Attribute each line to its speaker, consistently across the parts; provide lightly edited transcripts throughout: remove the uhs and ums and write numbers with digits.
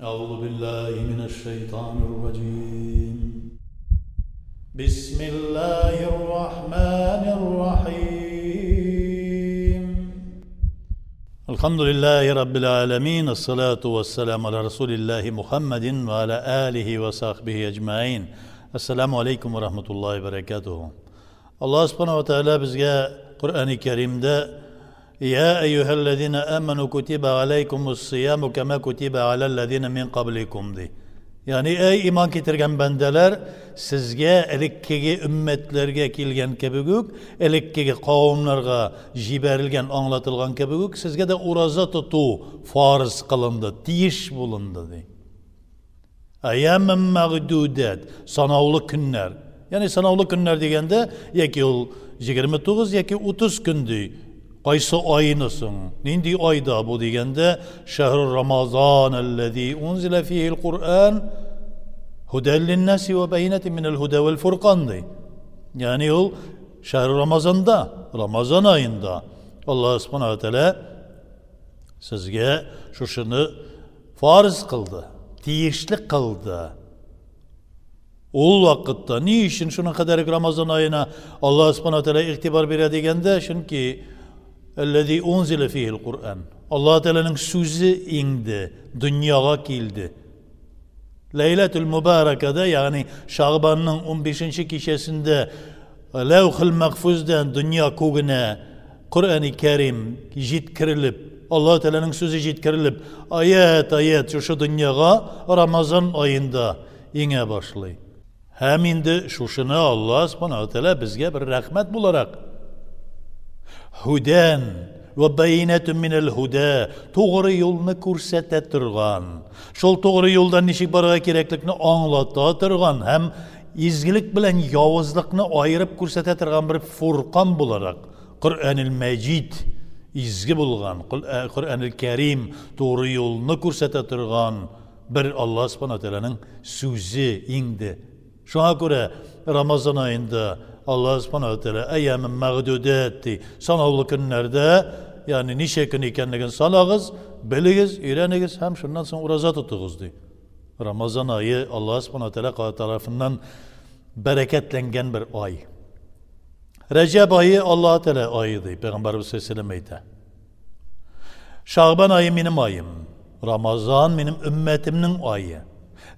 Speaker 1: أعوذ بالله من الشيطان الرجيم. بسم الله الرحمن الرحيم. الحمد لله رب العالمين، الصلاة والسلام على رسول الله محمد وعلى آله وصحبه أجمعين. السلام عليكم ورحمة الله وبركاته. الله سبحانه وتعالى بزجا قرآن الكريم ده: يا أيها الذين آمنوا كتب عليكم الصيام كما كتب على الذين من قبلكم دي. Ya'ni ey iymon keltirgan bandalar, sizga ilkkigi ummatlarga kelgan kebiguk, ilkkigi qavmlarga jibarilgan, anglatilgan kebiguk, sizga da o'roza tutuv farz qilindi, tiyish bo'lindi de. Ayyamin mag'dudat, sanavli kunlar. Ya'ni sanavli kunlar deganda yoki ul 29 yoki 30 kun dey. Qaysi oyni so'ng, nindi oyda bu deganda shahru Ramazon allazi unzila fihi al-Qur'an hudan lin-nasi va bayinatin minal huda vel furqan dey. Ya'ni ul shahru Ramazonda, Ramazon oyida Alloh subhanahu va taolo sizga shushuni farz qildi, tegishli qildi. Ul vaqtda ne uchun shuni qadar Ramazon oyina Alloh subhanahu va taolo e'tibor beradi deganda, chunki الذي أنزل فيه القرآن. الله تعالى'nın sözü indi, dünyaya keldi. Leyletül Mübareke'de, yani Şaban'ın 15. gecesinde Levh-ül Mahfuz'dan dünya kögüne Kur'an-ı Kerim jetkirilip, Allah Teala'nın sözü jetkirilip, ayet ayet şu dünyaya Ramazan ayında ine başlay. Hem indi şuşunu Allah Subhanahu ve Teala bizge bir rahmet bularak huden ve beyinetun minel huda, to'g'ri yo'lni ko'rsata turgan, shol to'g'ri yo'ldan nechik borga keraklikni anglata turgan ham ezgulik bilan yovuzlikni ayirib ko'rsata turgan bir furqon bo'larak Qur'onil Majid ezgi bo'lgan Qur'onil Karim to'g'ri yo'lni ko'rsata turgan bir Alloh subhanahu va taolaning so'zi indi. Shunga ko'ra Ramazon oyida Allah subhanahu ve teala ayyamin mağdudati, sanavlı günlerde, yani neçe gün ekanligini sanag'iz, biligiz, öğrenigiz, hem şundan so'ng o'roza tutug'iz dey. Ramazon ayı Allah subhanahu ve teala tarafından bereketlengen bir ay. Recep ayı Allah Teala ayı dey, Peygamberimiz sallallahu aleyhi ve sellem ayta. Şaban ayı benim ayım, Ramazan benim ümmetimnin ayı.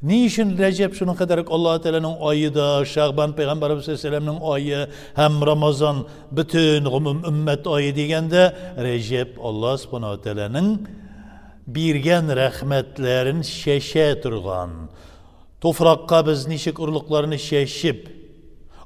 Speaker 1: Ne için Recep şunun kadar Allah Teala'nın ayı da, Şaban Peygamberimiz sallallahu aleyhi ve sellem'nin ayı, hem Ramazan bütün umum ümmet ayı degende Recep Allah Subhanahu ve Teala'nın bergan rahmetlerin şeşe turgan. Toprakka biz nechik urluqlarını şeşip,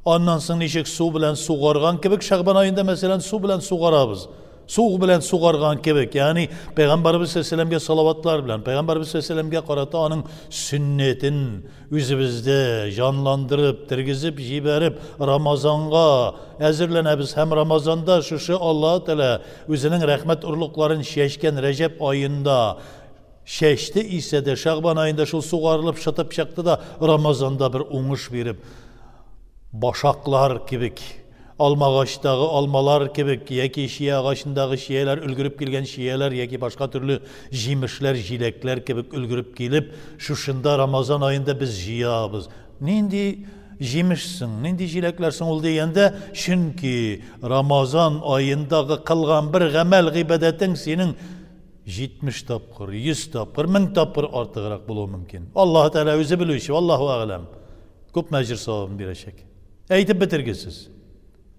Speaker 1: ondan so'ng nechik suv bilan sug'organ kibik Şaban ayında mesela suv bilan sug'oramiz. Suv bilan sug'organ kibik, ya'ni Peygamberimiz sallallahu aleyhi ve sellem'ge salavatlar bilan, Peygamberimiz sallallahu aleyhi ve sellem'ge qarata onun sünnetini o'zimizda jonlantirib, tirgizib, jibarib Ramazonga hazırlanamiz. Hem Ramazonda shu Alloh taolo o'zining rahmat urluqlarini shashgan Rajab oyida shashdi esa da Şaban oyida shu sug'orilib shatib chiqdi da Ramazonda bir o'ngish berib boshaqlar kibik, alma ağaçdagi almalar kibik yoki shiya ağaçındagi shiyalar, ulgurib kelgan shiyalar yoki boshqa turli jemishlar, jilaklar kibik ulgurib kelib, shu shunda Ramazon oyida biz jiyamiz. Nindi jemishsin, nindi jilaklarsin ul deganda, chunki Ramazon oyidagi qilgan bir amal ibadating sening 70 topqir, 100 topqir, 1000 topqir ortiqroq bo'lishi mumkin. Alloh taolo o'zi biluvchi, Allohu a'lam. Ko'p ajr savobini berajak. Aytib bitirgisiz.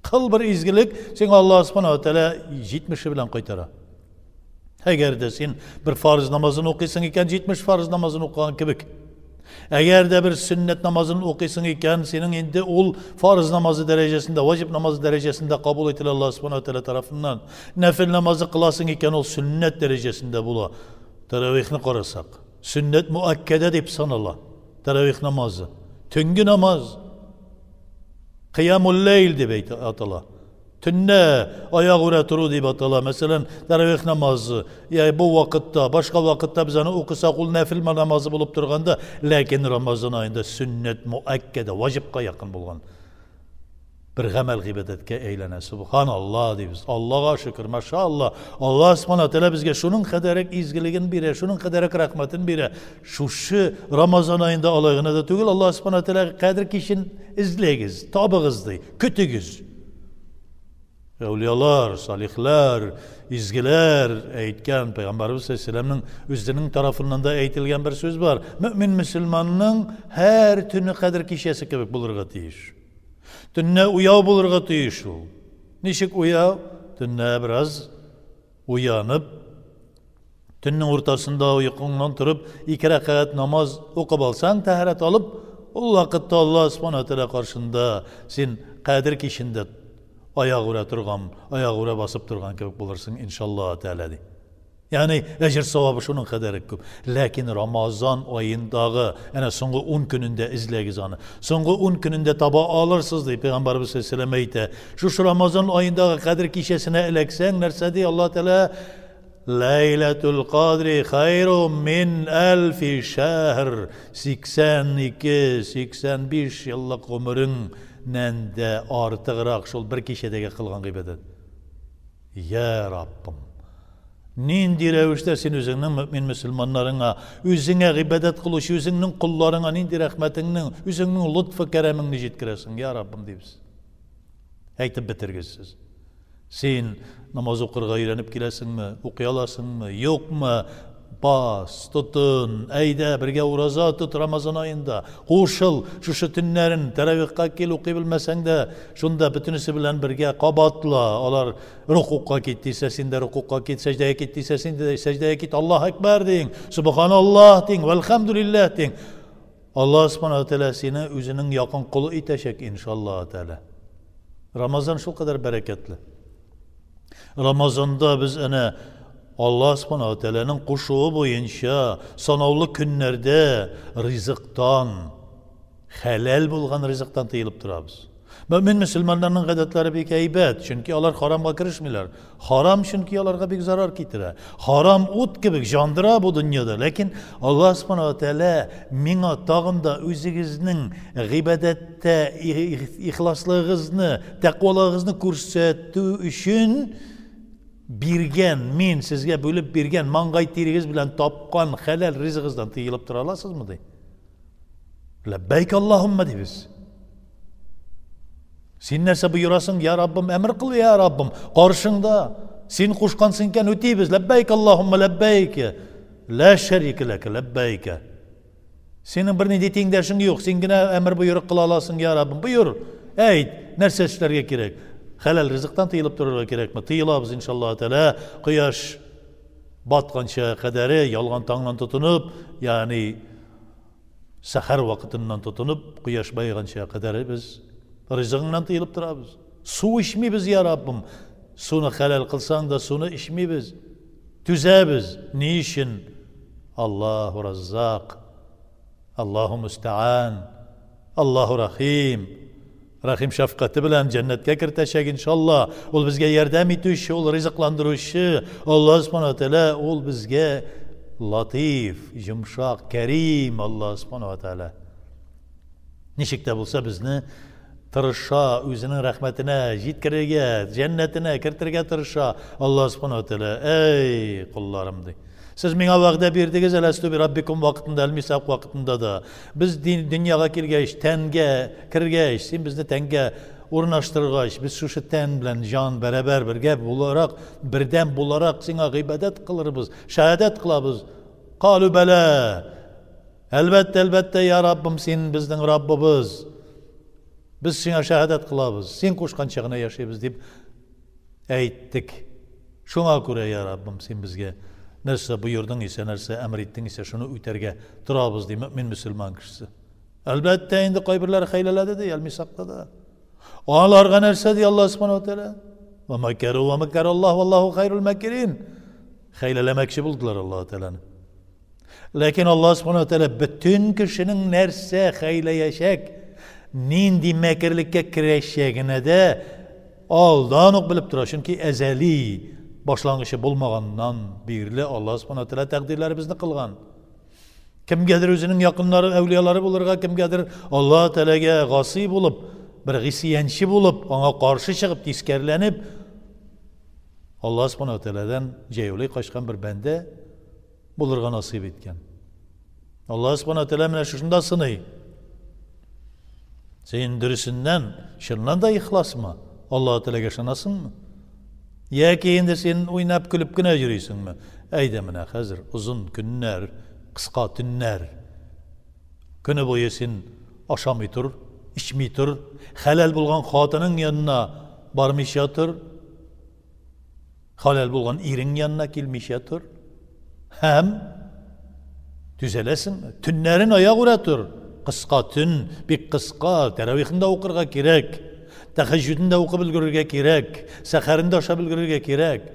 Speaker 1: Qil bir ezgilik, sen Alloh subhanahu va taolo 70 bilan qaytara. Agarda sen bir farz namozini o'qiysan ekan, 70 farz namozini o'qigan kibik. Agarda bir sünnet namozini o'qiysan ekan, sening endi ul farz namozi darajasida, vojib namozi darajasida qabul etiladi Alloh subhanahu va taolo tarafidan. Nafil namozi qilasan ekan, ul sünnet darajasida bo'ladi. Tarovihni qarasak, sünnet muakkada deb sanaladi. Tarovih namozi, tungi namoz, Qiyamul leyl deb atala. Tunne oyoq ura turu deb atala. Masalan, taroveh namozi, ya bu vaqtda, boshqa vaqtda biz uni o'qisak, ul nafil namozi bo'lib turganda, lekin Ramazon oyida sünnet muakkada, vojibga yaqin bo'lgan. Бер гамәл гыйбадәткә әйләнә. Субханалла дибез. Аллага шөкер, машалла. Алла субхана тәгалә безгә шуның кадәрәк изгелеген бирә, шуның кадәрәк рәхмәтен бирә. Шушы Рамазан аенда алай гына да түгел, Алла субхана тәгалә кадер кичен эзләгез, табыгыз ди, көтегез. Әүлиялар, салихлар, изгеләр әйткән Пәйгамбәрбез саллаллаһу үзенең тарафыннан да әйтелгән бер сүз бар. Мөмин мөселманның һәр төне кадер кичәсе кебек булырга тиеш. Төннә уяу булырга тиеш ул. Ничек уяу? Төннә бераз уянып, төннең уртасында йокыңнан торып, ике рәкәгать намаз укып алсаң, тәһарәт алып, ул вакытта Аллаһ субхана тәгалә каршында син кадер кичендә аягүрә торган, аягүрә басып торган кебек булырсың, иншаллаһ тәгалә ди. Ягъни әҗер савабы шуның кадәр күп. Ләкин Рамазан аендагы әнә соңгы 10 көнендә эзләгез аны. Соңгы 10 көнендә таба алырсыз ди Пәйгамбәрбез саллаллаһу әйтә. Шушы Рамазан аендагы кадер кичәсенә эләксәң, нәрсә ди Аллаһ Тәгалә? Ләйләтул кадри хайру мин әлфи шәһр. 82, 85 еллык гомереңнән дә артыграк шул бер кичәдәге кылган гыйбадәт. Я Раббым! Нинди рәвештә син үзеңнең мөмин мөселманнарыңа, үзеңә гыйбадәт кылучы үзеңнең колларыңа нинди рәхмәтеңнең, үзеңнең лотфы кәрәмеңне җиткерәсең, я Раббым дибез. Әйтеп бетергесез. Син намаз укырга өйрәнеп киләсеңме, укый аласыңмы, юкмы? Бас, тотын, әйдә, бергә ураза тот Рамазан аенда. Кушыл, шушы төннәрен тәравихка кил, укый белмәсәң дә, шунда бөтенесе белән бергә кабатла. Алар рукукка кит дисә, син дә рукукка кит, сәҗдәгә кит дисә, син дә сәҗдәгә кит. Аллаһ әкбәр диң, субханаллаһ диң, вәлхәмдүлилләһ диң. Аллаһ субхана тәгалә сине үзенең якын колы итәчәк, иншаллаһ тәгалә. Рамазан шулкадәр бәрәкәтле. Рамазанда без әнә Аллаһ субхана тәгаләнең кушуы буенча санаулы көннәрдә ризыктан, хәләл булган ризыктан тыелып торабыз. Мөмин мөселманнарның гадәтләре бик әйбәт, чөнки алар харамга керешмиләр. Харам чөнки аларга бик зарар китерә. Харам ут кебек җандыра бу дөньяда. Ләкин Аллаһ субхана тәгалә миңа тагын да үзегезнең гыйбадәттә ихласлыгыгызны, тәкъвалыгыгызны күрсәтү өчен биргән, мин сезгә бүлеп биргән маңгай тирегез белән тапкан хәләл ризыгыгыздан тыелып тора аласызмы ди? Ләббәйк Аллаһумма дибез. Син нәрсә боерасың, я Раббым, әмер кыл, я Раббым, каршыңда. Син кушкансың икән, үтибез. Ләббәйк Аллаһумма ләббәйк. Лә шәрикә ләкә ләббәйк. Синең бернинди тиңдәшең юк, син генә әмер боерык кыла аласың, я Раббым. Боер. Әйт, нәрсә эшләргә кирәк? Хәләл ризыктан тыелып торырга кирәкме? Тыелабыз, иншаллаһ тәгалә. Кояш батканча кадәре ялган таңнан тотынып, ягъни сәхәр вакытыннан тотынып, кояш баеганча кадәр без ризыгыңнан тыелып торабыз. Су эчмибез, я Раббым. Суны хәләл кылсаң да, суны эчмибез. Түзәбез. Ни өчен? Аллаһу Раззак. Аллаһу Мустаан. Аллаһу Рахим. Рахим шәфкате белән җәннәткә кертәчәк иншалла. Ул безгә ярдәм итүче, ул ризыкландыручы. Аллаһ субхана тәгалә ул безгә латиф, йомшак, кәрим Аллаһ субхана тәгалә. Ничек тә булса безне тырыша, үзенең рәхмәтенә җиткерергә, җәннәтенә кертергә тырыша Аллаһ субхана тәгалә. Әй, колларым ди. Сез миңа вәгъдә бирдегез, әләстү би раббикум вакытында, әл-мисак вакытында да. Без дөньяга килгәч, тәнгә кергәч, син безне тәнгә урнаштыргач, без шушы тән белән җан бәрабәр бергә буларак, бердәм буларак сиңа гыйбадәт кылырбыз, шәһадәт кылабыз. Калу бәлә. Әлбәттә, әлбәттә, я Раббым, син безнең Раббыбыз. Без сиңа шәһадәт кылабыз, син кушканча гына яшибез дип әйттек. Шуңа күрә, я Раббым, син безгә нәрсә боердың исә, нәрсә әмер иттең исә, шуны үтәргә торабыз, ди мөмин мөселман кешесе. Әлбәттә, инде кайберләре хәйләләде ди, Әл-Мисакта да. Аларга нәрсә ди Аллаһ субханаһу ва тааля? Ва макару ва макар Аллаһ, валлаһу хайрул макирин. Хәйләләмәкче булдылар Аллаһ Тәгаләне. Ләкин Аллаһ субханаһу ва тааля бөтен кешенең нәрсә хәйләячәк, нинди мәкерлеккә керәчәгенә дә алдан ук белеп тора, чөнки әзәли башлангычы булмаганнан бирле Аллаһ субханаһу ва тааля тәкъдирләребезне кылган. Кемгәдер үзенең якыннары, әүлиялары булырга, кемгәдер Аллаһ Тәгаләгә гаси булып, бер гыйсыянчы булып, аңа каршы чыгып, тискәрләнеп, Аллаһ Субхану Тәгаләдән җәяүләй качкан бер бәндә булырга насыйп иткән. Аллаһ Субхану Тәгалә менә шушында сыный. Син дөресеннән, чыннан да ихласмы? Аллаһ Тәгаләгә ышанасыңмы? Яки инде син уйнап көлеп кенә йөрисеңме? Әйдә менә хәзер озын көннәр, кыска төннәр. Көне буе син ашамый тор, эчми тор, хәләл булган хатының янына бармыйча тор, хәләл булган ирең янына килмичә тор. Һәм түзәләсеңме? Төннәрен аягүрә тор. Кыска төн, бик кыска, тәравихын да укырга кирәк. Тәһәҗҗүден дә укып өлгерергә кирәк, сәхәрен дә ашап өлгерергә кирәк.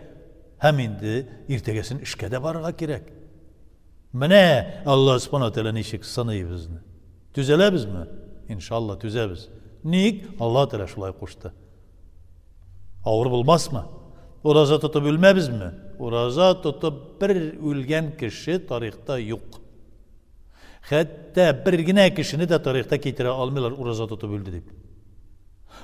Speaker 1: Һәм инде иртәгәсен эшкә дә барырга кирәк. Менә Аллаһ Субхану Тәгалә ничек сыный безне. Түзәләбезме? Иншалла түзәбез. Ник? Аллаһ Тәгалә шулай кушты. Авыр булмасмы? Ураза тотып үлмәбезме? Ураза тотып бер үлгән кеше тарихта юк. Хәтта бер генә кешене дә тарихта китерә алмыйлар ураза тотып үлде дип.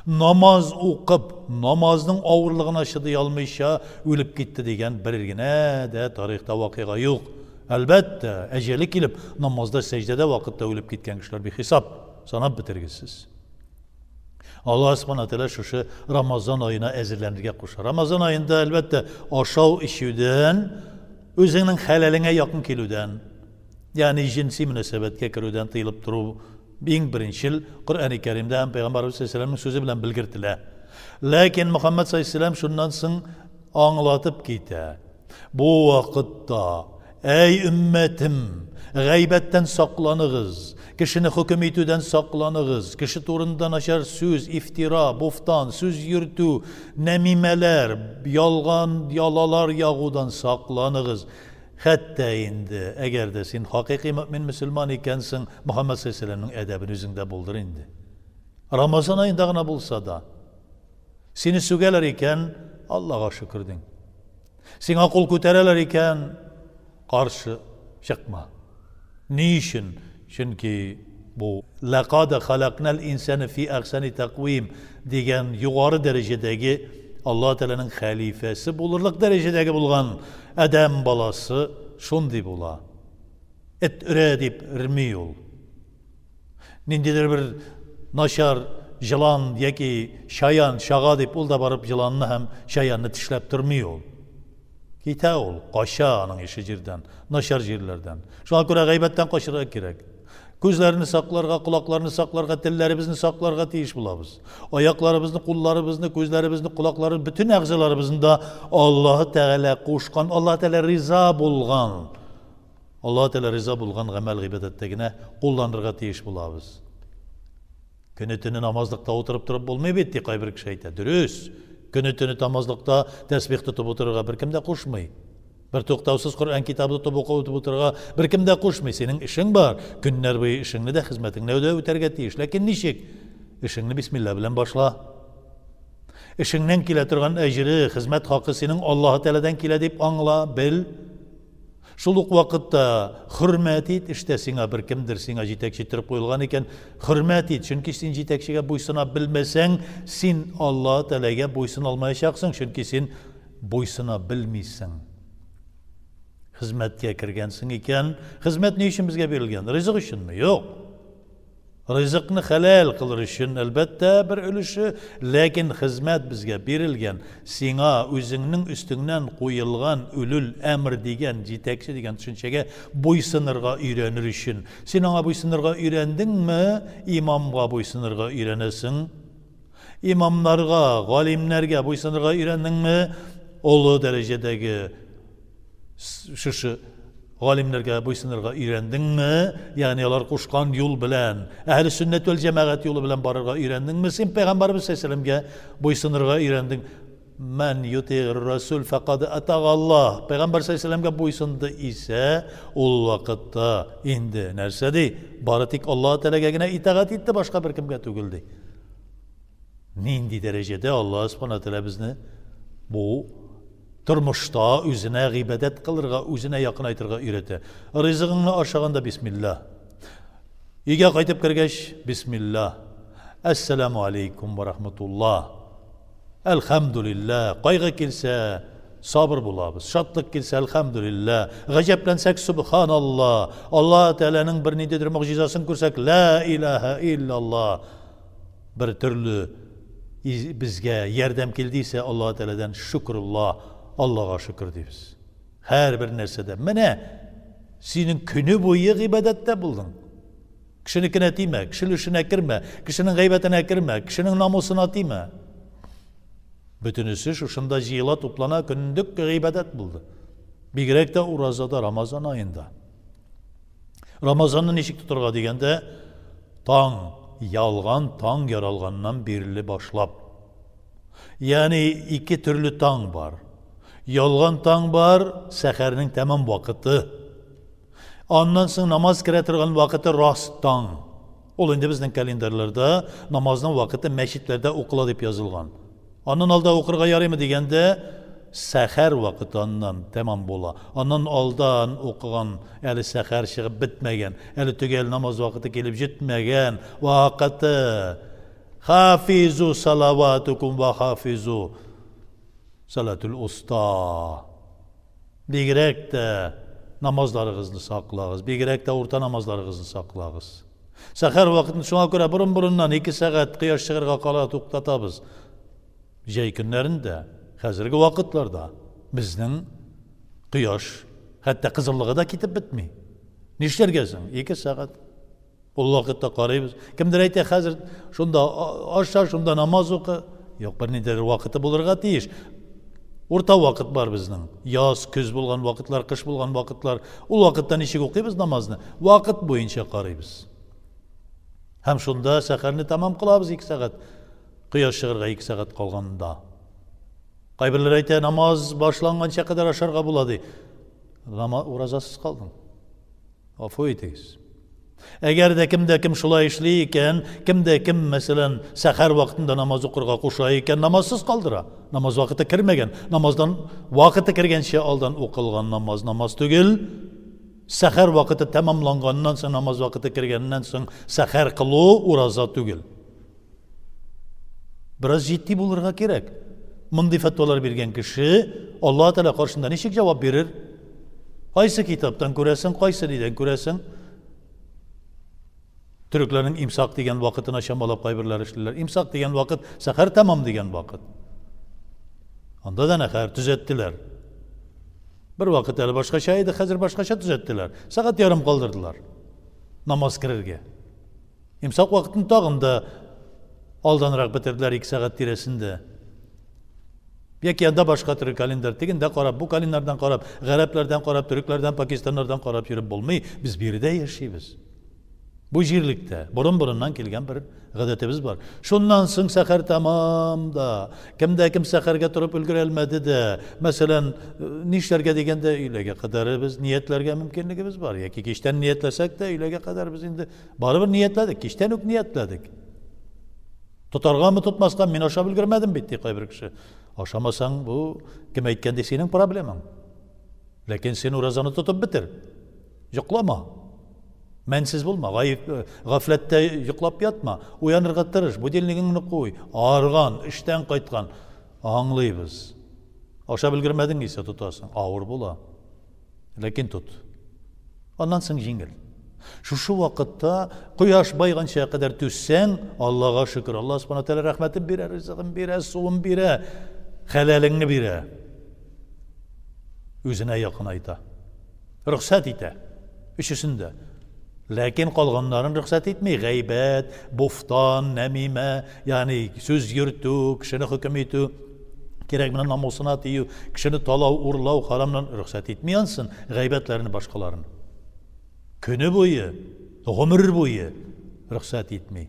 Speaker 1: Намаз укып, намазның авырлыгына чыдый алмыйча үлеп китте дигән бер генә дә тарихта вакыйга юк. Әлбәттә, әҗәле килеп, намазда сәҗдәдә вакытта үлеп киткән кешеләр бихисап, санап бетергесез. Аллаһ Субхана Тәгалә шушы Рамазан аена әзерләнергә куша. Рамазан аенда, әлбәттә, ашау эчүдән, үзеңнең хәләлеңә якын килүдән, ягъни җенси мөнәсәбәткә керүдән тыелып тору иң беренчел Коръәни Кәримдә һәм Пәйгамбәрбез саллаллаһу сүзе белән белгертелә. Ләкин Мөхәммәд саллаллаһу шуннан соң аңлатып китә. Бу вакытта, әй өммәтем, гайбәттән сакланыгыз, кешене хөкем итүдән сакланыгыз, кеше турында начар сүз, ифтира, буфтан, сүз йөртү, нәмимәләр, ялган ялалар ягудан сакланыгыз. Хәтта инде, әгәр дә син хакыйкый мөэмин мөселман икәнсең, Мөхәммәд саллаллаһу алейһи әдәбен үзеңдә булдыр инде. Рамазан аенда гына булса да, сине сүгәләр икән, Аллага шөкер диң. Сиңа кул күтәрәләр икән, каршы чыкма. Ни өчен? Чөнки бу ләкад халакнал инсана фи әхсани тәквим дигән югары дәрәҗәдәге Аллаһ Тәгаләнең хәлифәсе булырлык дәрәҗәдәге булган адәм баласы шундый була. Эт өрә дип өрми ул. Ниндидер бер начар җылан яки чаян чага дип ул да барып җыланны һәм чаянны тешләп тормый ул. Китә ул, кача аның ише җирдән, начар җирләрдән. Шуңа күрә гайбәттән качырга кирәк. Күзләрне сакларга, колакларны сакларга, телләребезне сакларга тиеш булабыз. Аякларыбызны, кулларыбызны, күзләребезне, колакларыбызны, бөтен әгъзаларыбызны да Аллаһы Тәгалә кушкан, Аллаһы Тәгалә риза булган, Аллаһы Тәгалә риза булган гамәл гыйбадәттә генә кулланырга тиеш булабыз. Көне-төне намазлыкта утырып торып булмый бит, ди кайбер кеше әйтә. Дөрес. Көне-төне намазлыкта тәсбих тотып утырырга беркем дә кушмый. Бер туктаусыз Коръән китабы тотып укып утырырга беркем дә кушмый. Синең эшең бар. Көннәр буе эшеңне дә, хезмәтеңне дә үтәргә тиеш. Ләкин ничек? Эшеңне бисмилла белән башла. Эшеңнән килә торган әҗере, хезмәт хакы синең Аллаһы Тәгаләдән килә дип аңла, бел. Шул ук вакытта хөрмәт ит, эштә сиңа бер кемдер сиңа җитәкче иттереп куелган икән, хөрмәт ит, чөнки син җитәкчегә буйсына белмәсәң, син Аллаһ Тәгаләгә буйсына алмаячаксың, чөнки син буйсына белмисең. Хезмәткә кергәнсең икән, хезмәт ни өчен безгә бирелгән? Ризык өченме? Юк. Ризыкны хәләл кылыр өчен, әлбәттә, бер өлеше, ләкин хезмәт безгә бирелгән, сиңа үзеңнең өстеңнән куелган үлүл әмр дигән җитәкче дигән төшенчәгә буйсынырга өйрәнер өчен. Син аңа буйсынырга өйрәндеңме, имамга буйсынырга өйрәнәсең. Имамнарга, галимнәргә буйсынырга өйрәндеңме, олы дәрәҗәдәге шушы галимнәргә буйсынырга өйрәндеңме, ягъни алар кушкан юл белән, әһле сөннәт вәл җәмәгать юлы белән барырга өйрәндеңме, син пәйгамбәрбез саллаллаһу буйсынырга өйрәндең. Мән ютигыр расул факад атага Аллаһ. Пәйгамбәр саллаллаһу буйсынды исә, ул вакытта инде нәрсә ди? Бары тик Аллаһ Тәгаләгә генә итагать итте, башка беркемгә түгел ди. Нинди дәрәҗәдә Аллаһ Субхана Тәгалә безне бу тормышта үзенә гыйбадәт кылырга, үзенә якынайтырга өйрәтә. Ризыгыңны ашаганда бисмилла. Өйгә кайтып кергәч, бисмилла. Әссәламу алейкум ва рахматуллаһ. Әлхәмдүлилләһ. Кайгы килсә, сабыр булабыз. Шатлык килсә, әлхәмдүлилләһ. Гаҗәпләнсәк, субханаллаһ. Аллаһ Тәгаләнең бер ниндидер могҗизасын күрсәк, ла илаһа иллаллаһ. Бер төрле безгә ярдәм килде исә, Аллаһ Тәгаләдән шөкруллаһ, Аллага шөкер дибез. Һәрбер нәрсәдә. Менә синең көне буе гыйбадәттә булдың. Кешенекенә тимә, кеше өлешенә кермә, кешенең гайбәтенә кермә, кешенең намусына тимә. Бөтенесе шушында җыела, туплана, көндек гыйбадәт булды. Бигрәк тә уразада, Рамазан аенда. Рамазанны ничек тотарга дигәндә, таң ялган, таң яралганнан бирле башлап. Ягъни ике төрле таң бар. Ялган таң бар, сәхәрнең тәмам вакыты. Аннан соң намаз керә торган вакыты рас таң. Ул инде безнең календарьларда намазның вакыты мәчетләрдә укыла дип язылган. Аннан алда укырга ярыймы дигәндә, сәхәр вакыты аннан тәмам була. Аннан алдан укыган әле сәхәр чыгып бетмәгән, әле төгәл намаз вакыты килеп җитмәгән вакыты. Хафизу салаватукум ва хафизу салатул уста. Бигрәк тә намазларыгызны саклагыз, бигрәк тә урта намазларыгызны саклагыз. Сәхәр вакытын шуңа күрә борын-борыннан 2 сәгать кояш чыгарга кала туктатабыз. Җәй көннәрендә, хәзерге вакытларда безнең кояш хәтта кызыллыгы да китеп бетми. Нишләргә соң? 2 сәгать. Ул вакытта карыйбыз. Кемдер әйтә, хәзер шунда аша, шунда намаз укы. Юк, бернидер вакыты булырга тиеш. Урта вакыт бар безнең. Яз, көз булган вакытлар, кыш булган вакытлар. Ул вакытта ничек укыйбыз намазны? Вакыт буенча карыйбыз. Һәм шунда сәхәрне тәмам кылабыз 2 сәгать. Кояш чыгарга 2 сәгать калганда. Кайберләр әйтә, намаз башланганча кадәр ашарга була ди. Уразасыз калдың. Гафу итегез. Әгәр дә кем дә кем шулай эшли икән, кем дә кем, мәсәлән, сәхәр вакытында намаз укырга куша икән, намазсыз калдыра. Намаз вакыты кермәгән. Намаздан вакыты кергәнчә алдан укылган намаз намаз түгел. Сәхәр вакыты тәмамланганнан соң, намаз вакыты кергәннән соң сәхәр кылу ураза түгел. Бераз җитди булырга кирәк. Мондый фәтвалар биргән кеше Аллаһ Тәгалә каршында ничек җавап бирер? Кайсы китаптан күрәсең, кайсы нидән күрәсең? Төрекләрнең имсак дигән вакытына чамалап кайберләр эшлиләр. Имсак дигән вакыт сәхәр тәмам дигән вакыт. Анда да нәхәр төзәттеләр. Бер вакыт әле башкача иде, хәзер башкача төзәттеләр. Сәгать ярым калдырдылар. Намаз керергә. Имсак вакытын тагын да алданрак бетерделәр 2 сәгать тирәсендә. Яки анда башка төрле календарь, тегендә карап, бу календарьдан карап, гарәпләрдән карап, төрекләрдән, пакистаннардан карап йөреп булмый. Без биредә яшибез. Бу җирлектә борын-борыннан килгән бер гадәтебез бар. Шуннан соң сәхәр тәмам да, кемдә кем сәхәргә торып өлгерә алмады да, мәсәлән, нишләргә дигәндә өйләгә кадәр без ниятләргә мөмкинлегебез бар. Яки кичтән ниятләсәк тә өйләгә кадәр без инде барыбер ниятләдек, кичтән үк ниятләдек. Тотаргамы, тотмаска, мин ашап өлгермәдем бит, ди кайбер кеше. Ашамасаң, бу кем әйткән ди, синең проблемаң. Ләкин син уразаны тотып бетер. Йоклама. Мәнсез булма, гафләттә йоклап ятма. Уянырга тырыш, будильнигыңны куй. Арган, эштән кайткан. Аңлыйбыз. Ашап өлгермәдең исә тотасың, авыр була. Ләкин тот. Аннан соң җиңел. Шушы вакытта кояш байганча кадәр түзсәң, Аллага шөкер, Алла субхана тәгалә рәхмәтен бирә, ризыгын бирә, суын бирә, хәләлеңне бирә. Үзенә якынайта. Рөхсәт итә. Өчесен дә. Ләкин калганнарын рөхсәт итми. Гайбәт, буфтан, нәмимә, ягъни сүз йөртү, кешене хөкем итү, кирәк белән намусына тию, кешене талау, урлау, харамнан рөхсәт итми ансын, гайбәтләрне башкаларын. Көне буе, гомер буе рөхсәт итми.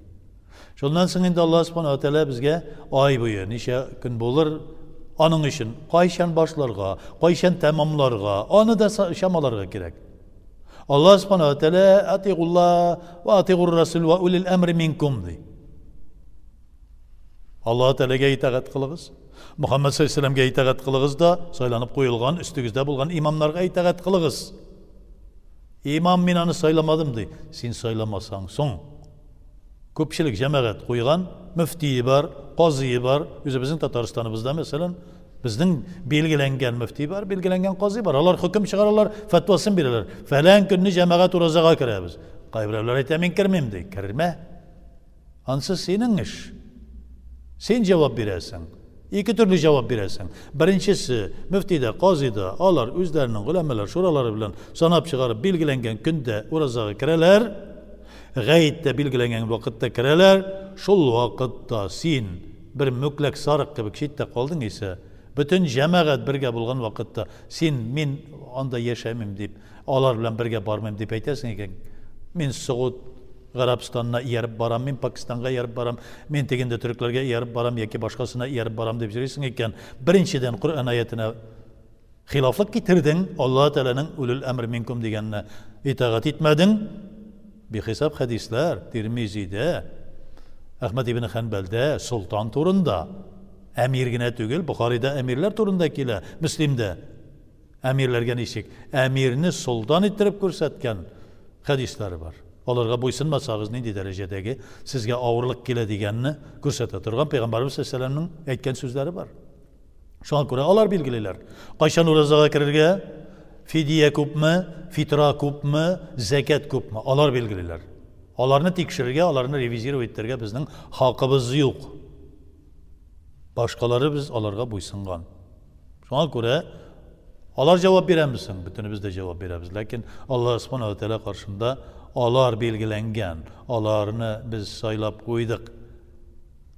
Speaker 1: Шуннан соң инде Аллаһ субхана ва тәгалә безгә ай буе ничә көн булыр, аның өчен кайчан башларга, кайчан тәмамларга, аны да чамаларга кирәк. Аллаһ субхана ва тәгалә атигулла ва атигур расул ва улил әмри минкум ди. Аллаһ Тәгаләгә итагать кылыгыз. Мөхәммәд саллаллаһу алейһи итагать кылыгыз да, сайланып куелган, өстегездә булган имамнарга итагать кылыгыз. Имам мин аны сайламадым ди. Син сайламасаң соң. Күпчелек җәмәгать куйган, мөфтие бар, казые бар. Үзебезнең Татарстаныбызда, мәсәлән, безнең билгеләнгән мөфти бар, билгеләнгән казый бар. Алар хөкем чыгаралар, фәтвасын бирәләр. Фәлән көнне җәмәгать уразага керәбез. Кайберәүләр әйтә, мин кермим ди. Кермә. Ансы синең эш. Син җавап бирәсең. Ике төрле җавап бирәсең. Беренчесе, мөфти дә, казый да, алар үзләренең голәмәләр шуралары белән санап чыгарып билгеләнгән көндә уразага керәләр. Гаеттә билгеләнгән вакытта керәләр. Шул вакытта син бер мүкләк сарык кебек читтә калдың исә, бөтен җәмәгать бергә булган вакытта син мин анда яшәмим дип, алар белән бергә бармыйм дип әйтәсең икән, мин Согуд Гарәбстанына ияреп барам, мин Пакистанга ияреп барам, мин тегендә төрекләргә ияреп барам яки башкасына ияреп барам дип йөрисең икән, беренчедән Коръән аятына хилафлык китердең, Аллаһ Тәгаләнең улул әмр минкум дигәненә итагать итмәдең. Бихисап хәдисләр Тирмизидә, Әхмәд ибн Хәнбәлдә солтан турында, әмир генә түгел, Бухарида әмирләр турында килә, Мөслимдә. Әмирләргә ничек? Әмирне солтан иттереп күрсәткән хәдисләре бар. Аларга буйсынмасагыз, нинди дәрәҗәдәге сезгә авырлык килә дигәнне күрсәтә торган Пәйгамбәрбез саллаллаһу әйткән сүзләре бар. Шуңа күрә алар билгелиләр. Кайчан уразага керергә, фидия күпме, фитра күпме, зәкят күпме, алар билгелиләр. Аларны тикшерергә, аларны ревизировать итәргә безнең хакыбыз юк. Башкалары без аларга буйсынган. Шуңа күрә алар җавап бирәме соң? Бөтенебез дә җавап бирәбез. Ләкин Аллаһ Субханаһу ва Тәгалә каршында алар билгеләнгән, аларны без сайлап куйдык.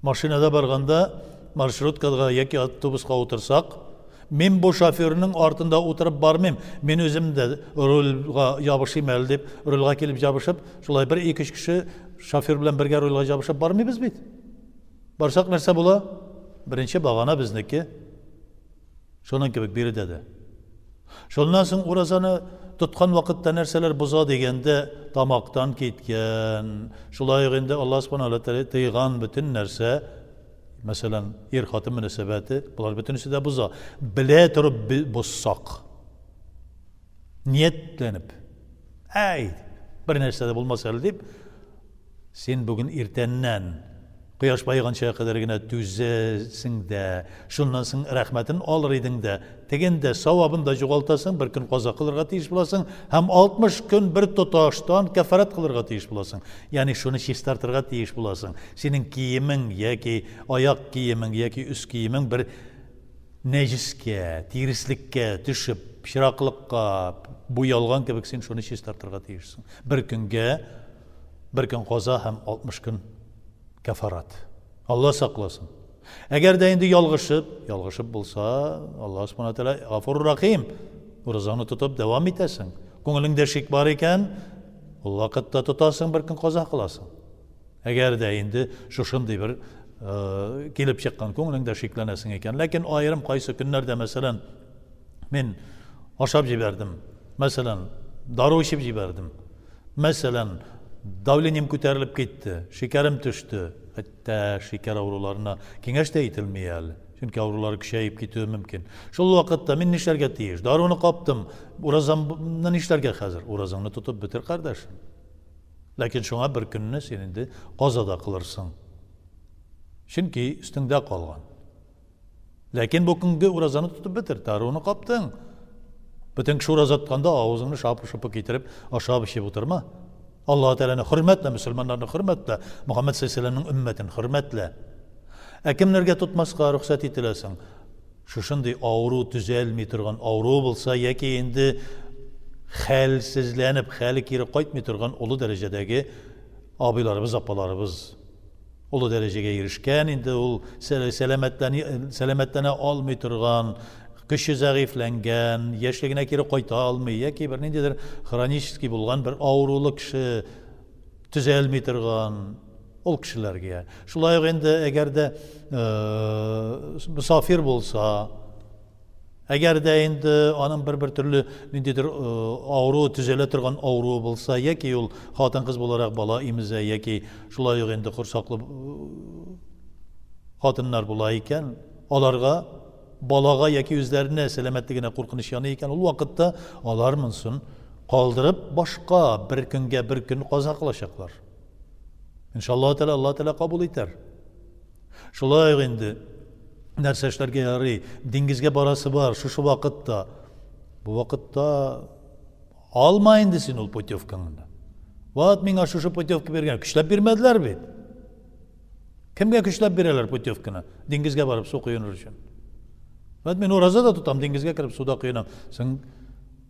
Speaker 1: Машинада барганда маршруткага яки автобуска утырсак, мин бу шоферның артында утырып бармыйм, мин үзем дә рульга ябышыйм әле дип, рульга килеп ябышып, шулай бер ике-өч кеше шофер белән бергә рульга ябышып бармыйбыз бит. Барсак нәрсә була? Беренче багана безнеке. Шуның кебек биредә дә. Шуннан соң уразаны тоткан вакытта нәрсәләр боза дигәндә тамактан киткән, шулай ук инде Аллаһ Субханаһу ва Тәгалә тыйган бөтен нәрсә, мәсәлән, ир-хатын мөнәсәбәте, болар бөтенесе дә боза. Белә торып бозсак, ниятләнеп, әй, бер нәрсә дә булмас әле дип, Син бүген иртәннән кояш баеганчага кадәр генә түзәсең дә, шуннан соң рәхмәтен алыр идең дә, тегендә савабын да югалтасың, бер көн каза кылырга тиеш буласың һәм 60 көн бер тоташтан кәфарәт кылырга тиеш буласың. Ягъни шуны чистартырга тиеш буласың. Синең киемең яки аяк киемең яки өс киемең бер нәҗескә, тиреслеккә төшеп, пычраклыкка буялган кебек син шуны чистартырга тиешсең. Бер көнгә Бер көн каза һәм 60 көн кәфарат. Алла сакласын. Әгәр дә инде ялгышып, ялгышып булса, Алла Субхана Тәгалә Гафур Рахим. Уразаңны тотып дәвам итәсең. Күңелеңдә шик бар икән, ул вакытта тотасың, бер көн каза кыласың. Әгәр дә инде шушындый бер э, килеп чыккан күңелеңдә шикләнәсең икән. Ләкин аерым кайсы көннәрдә, мәсәлән, мин ашап җибәрдем, мәсәлән, дару эчеп җибәрдем. Мәсәлән, давлением күтәрелеп китте, шикәрем төште. Хәтта шикәр авыруларына киңәш тә ителми әле. Чөнки авырулары көчәеп китүе мөмкин. Шул вакытта мин нишләргә тиеш? Даруны каптым. Уразамны нишләргә хәзер? Уразаңны тотып бетер, кардәшем. Ләкин шуңа бер көнне син инде каза да кылырсың. Чөнки өстеңдә калган. Ләкин бу көнге уразаны тотып бетер, даруны каптың. Бөтен кеше ураза тотканда авызыңны шапы-шопы китереп, ашап эчеп утырма. Аллаһ Тәгаләне хөрмәтлә, мөселманнарны хөрмәтлә, Мөхәммәд саллаллаһу алейһи өммәтен хөрмәтлә. Ә кемнәргә тотмаска рөхсәт ителә соң? Шушындый авыру төзәлми торган авыру булса яки инде хәлсезләнеп, хәле кире кайтмый торган олы дәрәҗәдәге абыйларыбыз, апаларыбыз олы дәрәҗәгә ирешкән, инде ул сәламәтләнә алмый торган, көче зәгыйфьләнгән, яшьлегенә кире кайта алмый, яки бер ниндидер хронический булган бер авырулы кеше төзәлми торган ул кешеләргә. Шулай ук инде әгәр дә мосафир булса, Әгәр дә инде аның бер-бер төрле ниндидер авыруы төзәлә торган авыруы булса, яки ул хатын-кыз буларак бала имезә, яки шулай ук инде корсаклы хатыннар була икән, аларга балага яки үзләренә сәламәтлегенә куркыныч яный икән, ул вакытта алар монысын калдырып башка бер көнгә бер көн каза кылачаклар. Иншаллаһ Тәгалә, Аллаһ Тәгалә кабул итәр. Шулай ук инде нәрсә эшләргә ярый? Диңгезгә барасы бар шушы вакытта. Бу вакытта алма инде син ул путевкаңны. Вот миңа шушы путевка биргән. Көчләп бирмәделәр бит. Кемгә көчләп бирәләр путевканы? Диңгезгә барып су коеныр өчен. Вот мин ураза да тотам, диңгезгә кереп суда коенам. Соң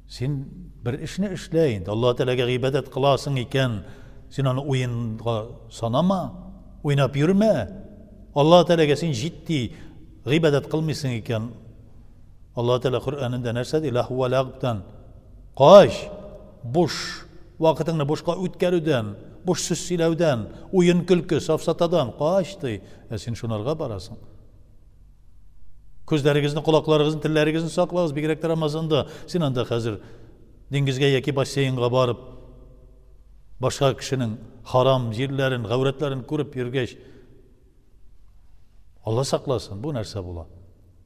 Speaker 1: син бер эшне эшлә инде. Аллаһ Тәгаләгә гыйбадәт кыласың икән, син аны уенга санама, уйнап йөрмә. Аллаһ Тәгаләгә син җитди гыйбадәт кылмыйсың икән, Аллаһ Тәгалә Коръәнендә нәрсә ди? Ләһу вә ләгъбтан. Кач, буш вакытыңны бушка үткәрүдән, буш сүз сөйләүдән, уен-көлке, сафсатадан кач ди. Ә син шунарга барасың. Күзләрегезне, колакларыгызны, телләрегезне саклагыз, бигрәк тә Рамазанда. Син анда хәзер диңгезгә яки бассейнга барып, башка кешенең харам җирләрен, гаурәтләрен күреп йөргәч, Алла сакласын, бу нәрсә була?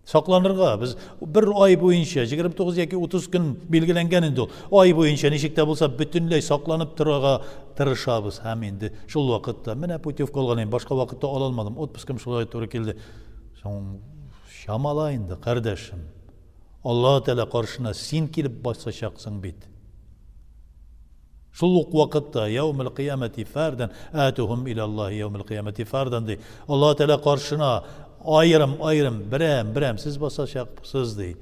Speaker 1: Сакланырга без бер ай буенча, 29 яки 30 көн билгеләнгән инде ул. Ай буенча ничек тә булса бөтенләй сакланып торырга тырышабыз һәм инде шул вакытта менә путевка алган идем, башка вакытта ала алмадым, отпускым шулай туры килде. Соң чамала инде, кардәшем. Аллаһ Тәгалә каршына син килеп басачаксың бит. Шул ук вакытта яумел кыямәти фәрдән атухум илаллаһи яумел кыямәти фәрдән ди. Аллаһ Тәгалә каршына аерым-аерым, берәм-берәм сез басачаксыз ди.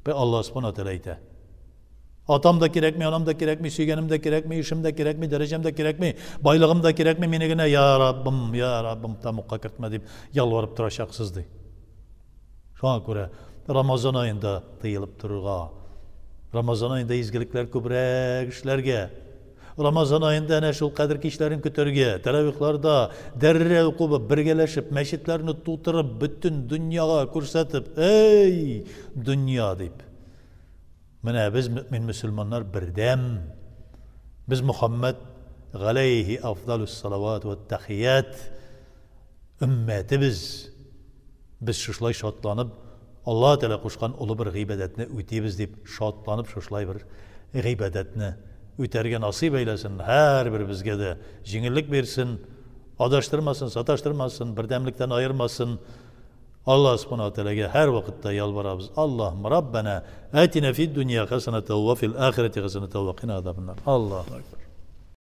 Speaker 1: Бе Аллаһ Субхана Тәгалә әйтә. Атам да кирәкми, анам да кирәкми, сөйгәнем дә кирәкми, ишем дә кирәкми, дәрәҗәм дә кирәкми, байлыгым да кирәкми, мине генә я Раббым, я Раббым тәмугка кертмә дип ялварып торачаксыз ди. Шуңа күрә Рамазан аенда тыелып торырга, Рамазан аенда изгелекләр күбрәк эшләргә, Рамазан аенда әнә шул кадер кичләрен көтәргә, тәравихларда дәррәү кубып, бергәләшеп, мәчетләрне тутырып, бөтен дөньяга күрсәтеп, әй, дөнья дип. Менә без мөэмин мөселманнар бердәм. Без Мөхәммәд галәйһи афдалус салават вә тәхият өммәтебез. Без шушылай шатланып, Аллаһ Тәгалә кушкан олы бер гыйбадәтне үтибез дип шатланып шушылай бер гыйбадәтне үтәргә насыйп әйләсен, һәрберебезгә дә җиңеллек бирсен, адаштырмасын, саташтырмасын, бердәмлектән аермасын. Аллаһ Субхана ва Тәгаләгә һәрвакытта ялварабыз. Аллаһумма Раббана атина фид дөнья хәсәнәтән ва фил ахирәти хәсәнәтән ва кина азабаннар. Аллаһу акбар.